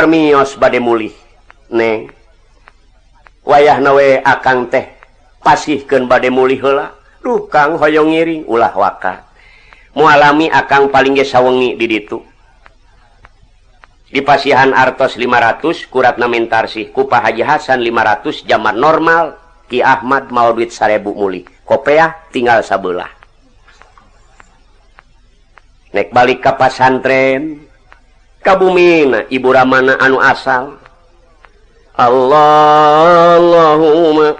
Permios bade mulih. Neng. Wayahna we akang teh pasihkeun bade mulih heula. Duh Kang hoyong ngiring ulah waka. Mualami akang paling ge sawengi di ditu. Di pasihan artos 500 kuratna Mintarsih ku Pak Haji Hasan 500 zaman normal Ki Ahmad mau duit 1000 mulih. Kopeah tinggal sabelah. Nek balik ka pasantren ka bumina Ibu Ramana anu asal. Allahumma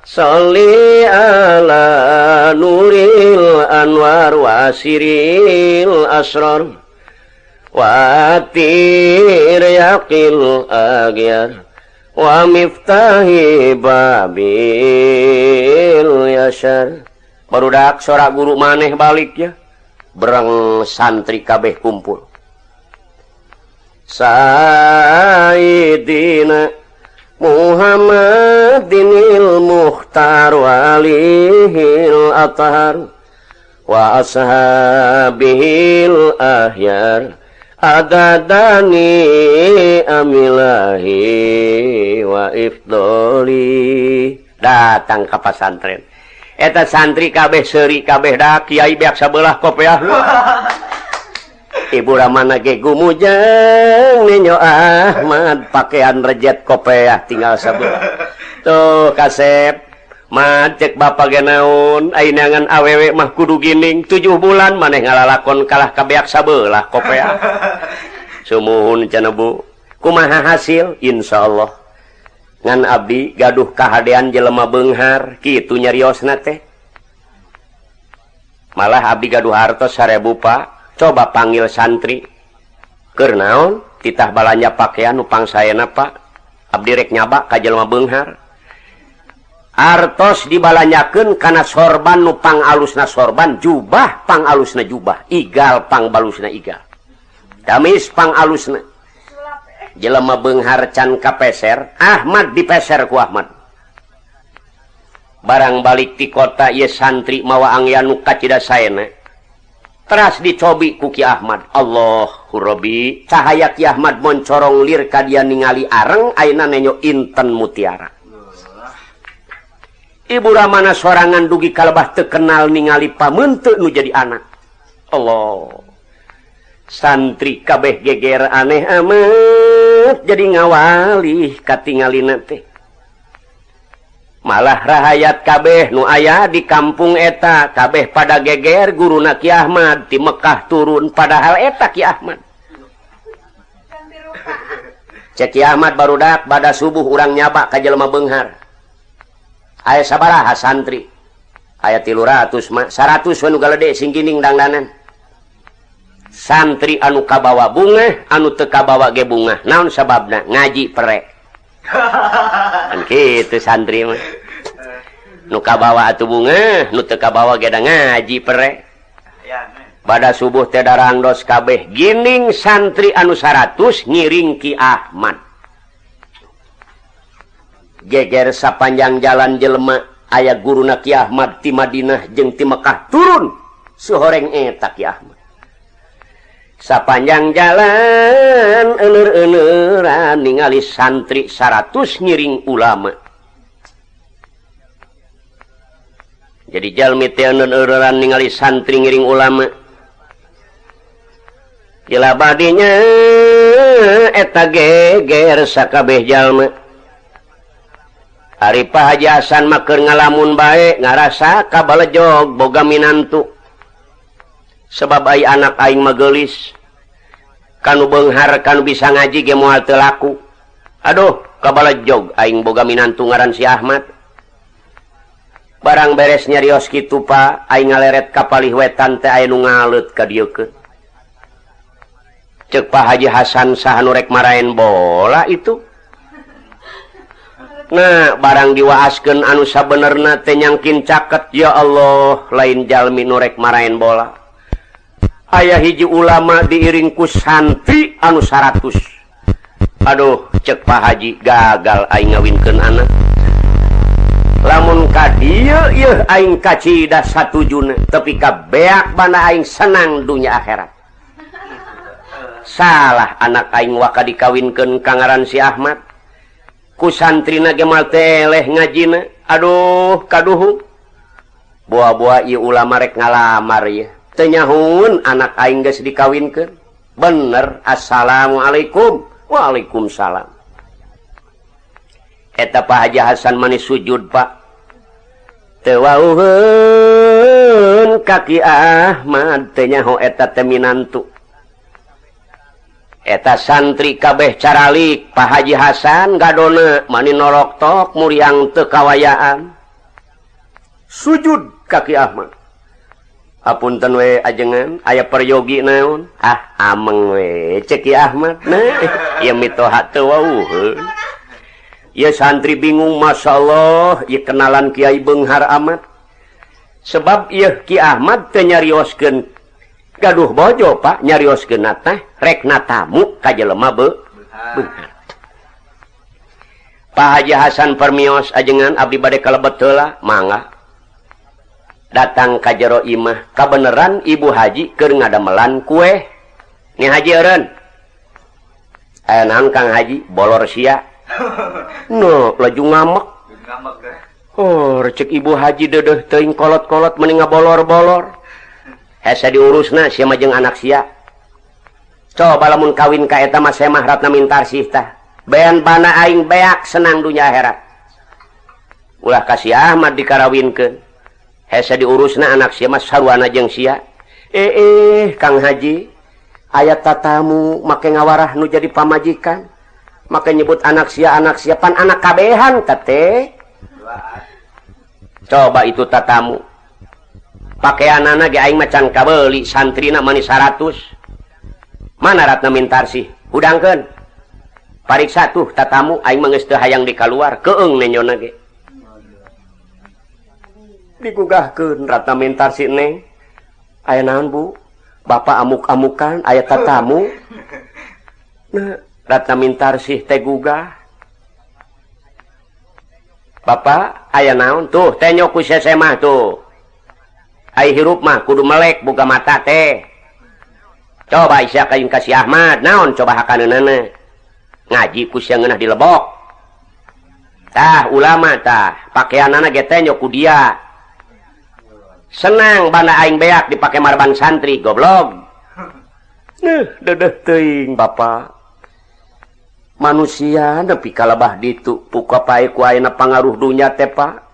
sholli ala nuril anwar wasiril asrar watir yaqil agyar wa miftahi babil yashar. Barudak sora guru maneh balik ya, berang santri kabeh kumpul. Sayyidina Muhammadinil Mukhtar walihil athar wa ashabihil ahyar adadani amilahi wa ifdoli. Datang ka pasantren eta santri kabeh seuri kabeh da kiai beak sabelah kopeah. Ibu Ramana ge gumujeng Ninyo Ahmad pakaian rejet kopeah tinggal sabelah. Tuh kasep macek bapak ge naon ayeuna awewe mah kudu gining 7 bulan maneh ngalalakon kalah kabeak sabelah kopeah. Sumuhun cenah Bu. Kumaha hasil? Insyaallah. Ngan abdi gaduh kahadean jelema beunghar kitu nyariosna teh. Malah abdi gaduh hartos 1000 Pak. Coba panggil santri. Keur naon? Titah balanja pakaian nu pangsaena Pak. Abdi rek nyaba ka jelema beunghar. Artos dibalanjakeun kana sorban nu pangalusna sorban, jubah pangalusna jubah, igal pangbalusna igal. Gamis pangalusna. Jelema beunghar can kapeser, Ahmad dipeser ku Ahmad. Barang balik ti kota ieu santri mawa angyan nu kacida saena. Teras dicobi ku Ki Ahmad. Allahu Rabbi, cahaya Ki Ahmad moncorong lir ka dia ningali areng ayeuna nenyo inten mutiara. Ibu Ramana sorangan dugi kalebah teu kenal ningali pameunteuk nu jadi anak. Allah. Santri kabeh geger aneh amat jadi ngawalih katingalina teh. Malah rahayat kabeh nu aya di kampung eta kabeh pada geger guruna Ki Ahmad di Mekah turun padahal eta Ki Ahmad. Cek Ki Ahmad barudak pada subuh urang nyaba ka jelema beunghar. Aya sabaraha santri? Aya 300 mah, 100 we nu galede sing gining dangdanan. Santri anu kabawa bunga, anu teu kabawa ge bunga. Naon sababna? Ngaji pere. Kan kitu santri mah. Nu kabawa atuh bunga, nu teu kabawa ge da ngaji pere. Pada subuh teh darangdos kabeh gining santri anu 100 ngiring Ki Ahmad. Geger sapanjang jalan jelema aya guruna Ki Ahmad ti Madinah jeung ti Mekah turun suhoreng eta Ki Ahmad. Sapanjang jalan euleur-euleuran ningali santri 100 ngiring ulama. Jadi jalmi teh euleur-euleuran ningali santri ngiring ulama. Jelabadinya eta geger sakabeh jalma. Ari Pak Haji Hasan mah keur ngalamun bae ngarasa kabalejog boga minantu. Sebab ai anak aing mah geulis. Kanu beunghar kanu bisa ngaji ge moal teu laku. Aduh, kabalejog aing boga minantu ngaran si Ahmad. Barang beres nyarios kitu Pak, aing ngaleret ka palih wetan teh aya nu ngaleut ka dieu keun. Ceuk Pak Haji Hasan saha nu rek maraen bola itu. Nah, barang diwaaskeun anu sabenerna teh nyangkin caket, ya Allah, lain jalmi nu rek maraen bola. Aya hiji ulama diiring ku santri anu 100. Aduh, cek Pak Haji gagal aing ngawinkeun anak. Lamun ka dieu yeuh aing kacida satujuna, tapi ka beak bana aing senang dunya akhirat. Salah anak aing waka dikawinkeun ka ngaran si Ahmad. Ku santrina ge moal teleh ngajina. Aduh, kaduhu. Boa-boa ieu ulama rek ngalamar ieu. Teu nyahun anak aing geus dikawinkeun. Bener, assalamualaikum. Waalaikumsalam. Eta Pak Haji Hasan manis sujud, Pak. Teu wauheun ka Ki Ahmad teu nyaho eta teh minantu. Eta santri kabeh caralik, Pak Haji Hasan gadona mani noroktok muriang teu kawayaan. Sujud ka Ki Ahmad. Apunten we ajengan, aya peryogi naon? Ah, ameng we cek Ki Ahmad. Nah, ieu mitoha teu wauheun. Ya santri bingung, Masya Allah, ieu kenalan Kiai beunghar amat. Sebab ieu Ki Ahmad teu nyarioskeun gaduh bojo, Pak, nyarioskeun teh rek natamu ka jelema beunghar. Pak Haji Hasan permios ajengan abdi bade kalebet heula, mangga. Datang ka jero imah, kabeneran Ibu Haji keur ngadamelan kue. Ni Haji eureun. Aya naon Kang Haji? Bolor sia. No, laju ngamek. Oh, recek Ibu Haji dedeh teuing kolot-kolot mending ngabolor-bolor. Hese diurusna sia mah jeung anak sia. Coba lamun kawin ka eta mah semah Ratna Mintarsih tah. Bean bana aing beak senang dunya akhirat. Ulah ka si Ahmad dikarawinkeun. Hese diurusna anak sia mah saruana jeung sia. Kang Haji, aya tatamu make ngawarah nu jadi pamajikan. Make nyebut anak sia pan anak kabehan teh. Coba itu tatamu. Pakaianana ge aing macan kabeuli, santrina mani 100. Mana Ratna Mintarsih? Hudangkeun. Pariksa tuh tatamu aing mah geus teu hayang dikaluar, keung nenyona ge. Digugahkeun Ratna Mintarsih neng. Aya naon Bu? Bapak amuk-amukan aya tatamu. Nah, Ratna Mintarsih teh gugah. Bapak aya naon tuh tenyo ku sesemah tuh. Ai hirup mah kudu melek boga mata teh. Coba sia kayun ka si Ahmad naon coba hakaneunana. Ngaji ku sia ngeunah dilebok. Tah ulama tah pakeanana ge tenyo ku dia. Senang banda aing beak dipake marban santri goblok. Dedeh teuing bapak. Manusia nepi kalebah ditu puka pae ku ayeuna pangaruh dunya teh Pak.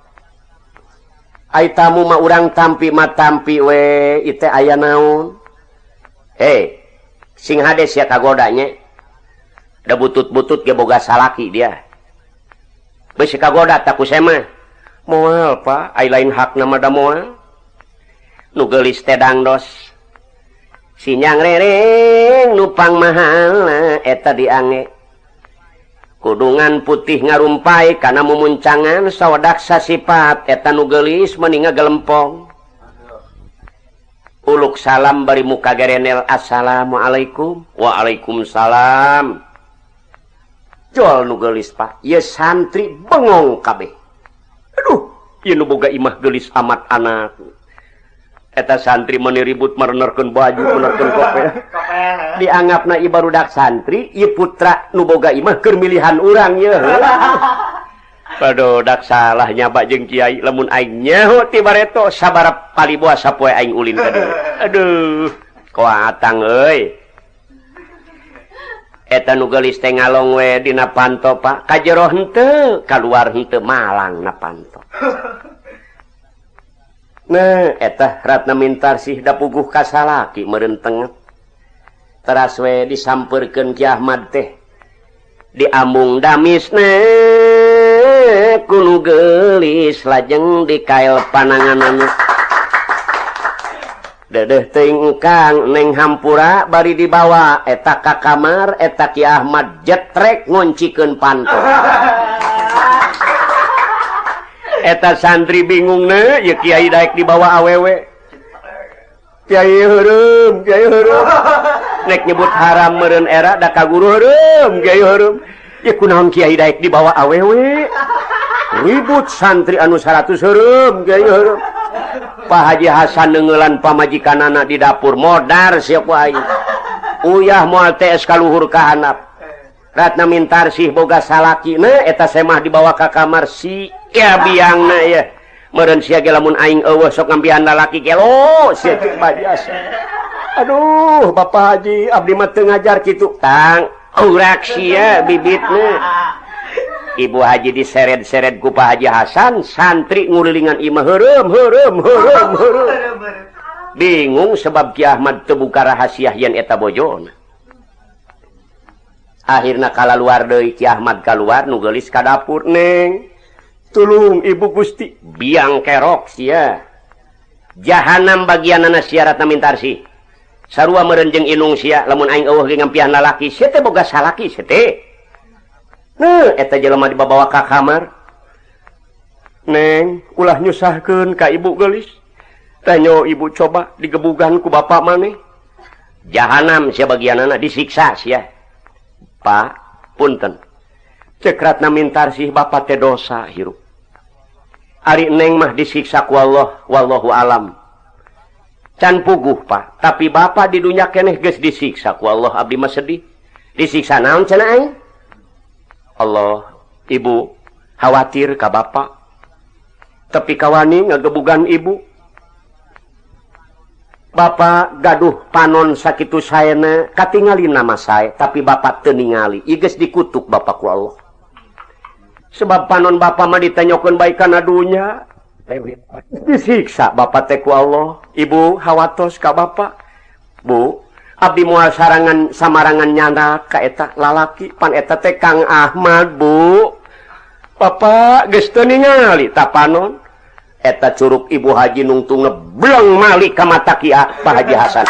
Ai tamu mah urang tampi mah tampi we ieu teh aya naon. Hei, sing hade sia kagoda nya. Da butut-butut ge boga salaki dia. Beusi kagoda tak ku semah. Moal Pak, ai lain hakna mah da moal. Nu geulis teh dangdos. Sinyang rereng nu pangmahalna eta diange. Kudungan putih ngarumpai kana mumuncangan sawedak sasipat eta nu geulis meni ngagelempong. Uluk salam bari muka gerenel assalamualaikum. Waalaikumsalam. Jol nu geulis Pak, ieu santri bengong kabeh. Aduh, ieu nu boga imah geulis amat anak. Eta santri meni ribut merenerkeun baju, merenerkeun kopel. Dianggapna ieu barudak santri, ieu putra nu boga imah keur milihan urang ieu. Aduh, dak salah nyaba jeung kiai lamun aing nyaho ti bareto sabaraha paliboa sapoe aing ulin ka dieu. Aduh, koatang euy. Eta nu geulis teh ngalong we dina panto Pak, ka jero henteu, kaluar henteu malang na panto. Nah, eta Ratna Mintarsih da puguh ka salaki meureun tenget. Teras we disampeurkeun Ki Ahmad teh. Diambung damisna ku nu geulis lajeng dikael pananganana. Dedeh teuing kang neng hampura bari dibawa eta ka kamar eta Ki Ahmad jetrek ngoncikeun panto. Eta santri bingung ne, ya kiai daek dibawa awewe. Kiai heureum, kiai heureum. Nek nyebut haram meureun era da ka guru heureum, kiai heureum. Ya kunaon kiai daek dibawa awewe. Ribut santri anu 100 heureum, kiai heureum. Pak Haji Hasan neunggeulan pamajikanana di dapur modar sia ku aing. Uyah moal TS ka luhur ka handap. Ratna Mintarsih boga salaki na eta semah dibawa ka kamar si ya biangna ya. Meureun sia ge lamun aing eueuh sok ngampihan lalaki gelo sia cek biasa. Aduh, Bapak Haji, abdi mah teu ngajar kitu. Tang, urak sia bibitna. Ibu Haji diseret-seret ku Pak Haji Hasan, santri ngulilingan imah heureum heureum heureum heureum. Bingung sebab Ki Ahmad teu buka rahasia yen eta bojona. Akhirna kalaluar deui Ki Ahmad kaluar nu geulis ka dapur, Neng. Tulung Ibu Gusti, biang kerok sia. Jahanam bagianana sia Ratna Mintarsih. Sarua meureun jeung indung sia lamun aing eueuh ge ngampihan lalaki, sia teh boga salaki sia teh. Nah, eta jelema dibawa ka kamar. Neng, ulah nyusahkeun ka ibu geulis. Tanyo ibu coba digebugan ku bapak maneh. Jahanam sia bagianana disiksa sia. Pak, punten. Cek Ratna Mintarsih bapak teh dosa hirup. Ari neng mah disiksa ku Allah, wallahu alam. Can puguh, Pak, tapi bapak di dunya keneh geus disiksa ku Allah, abdi mah sedih. Disiksa naon cenah aing? Allah, ibu khawatir ka bapak. Tapi kawani ngagebugan ibu. Bapak gaduh panon sakitu saena katingali nama sae, tapi bapak teu ningali. Ieu geus dikutuk bapak ku Allah. Sebab panon bapak mah ditanyokeun bae kana dunya. Disiksa bapak teh ku Allah. Ibu hawatos ka bapak. Bu, abdi moal sarangan samarangan nyandak ka eta lalaki pan eta teh Kang Ahmad, Bu. Bapak geus teu ningali ta panon. Eta curug Ibu Haji nungtung ngebleng malik ka mata Ki Pak Haji Hasan.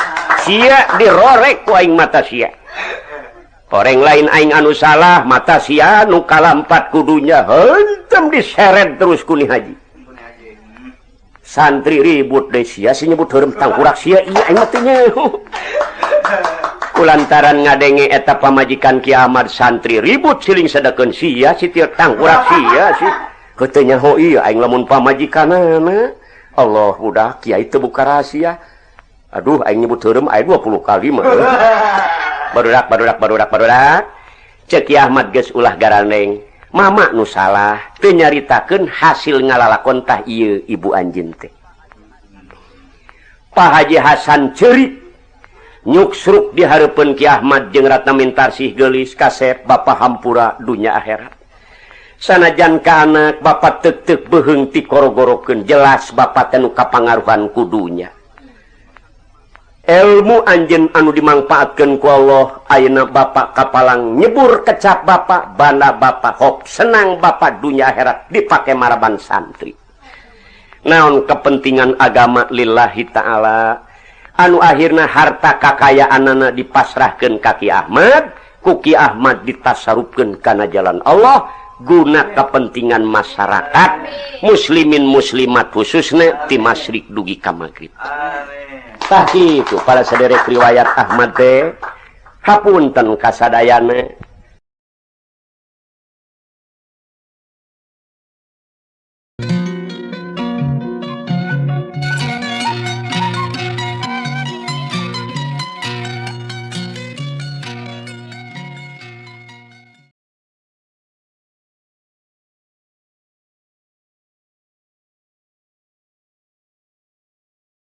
Sia dirorek ku aing mata sia. Orang lain aing anu salah mata sia nu kalampat kudunya heuntem diseret terus ku Ni Haji. Santri ribut deh sia si nyebut heureum tangkurak sia ieu aing mah teu nyaho. Kulantaran ngadenge eta pamajikan Ki Ahmad santri ribut siling sadekeun sia si teu tangkurak sia si. Heuh nyaho ieu aing lamun pamajikanana. Allah budak kiai teu buka rahasia. Aduh aing nyebut heureum aing 20 kali mah. Barudak barudak barudak barudak. Cek Ki Ahmad geus ulah garandeng. Mama nu salah teu nyaritakeun hasil ngalalakon tah ieu ibu anjeun teh. Pak Haji Hasan ceurik nyuksruk di hareupeun Ki Ahmad jeung Ratna Mintarsih geulis kasep bapa hampura dunya akhirat. Sanajan ka anak bapak tek-tek beuheung ti korogorokeun jelas bapak teh nu kapangaruhan ku dunya. Ilmu anjeun anu dimangfaatkeun ku Allah ayeuna bapak kapalang nyebur kecap bapak banda bapak hop senang bapak dunya akhirat dipake maraban santri. Naon kepentingan agama lillahi ta'ala anu akhirna harta kakayaanana dipasrahkeun ka Ki Ahmad, ku Ki Ahmad ditasarufkeun kana jalan Allah guna kepentingan masyarakat muslimin muslimat khususnya di masyrik dugi ka magrib. Tah kitu para saderek riwayat Ahmad teh hapunten kasadayana.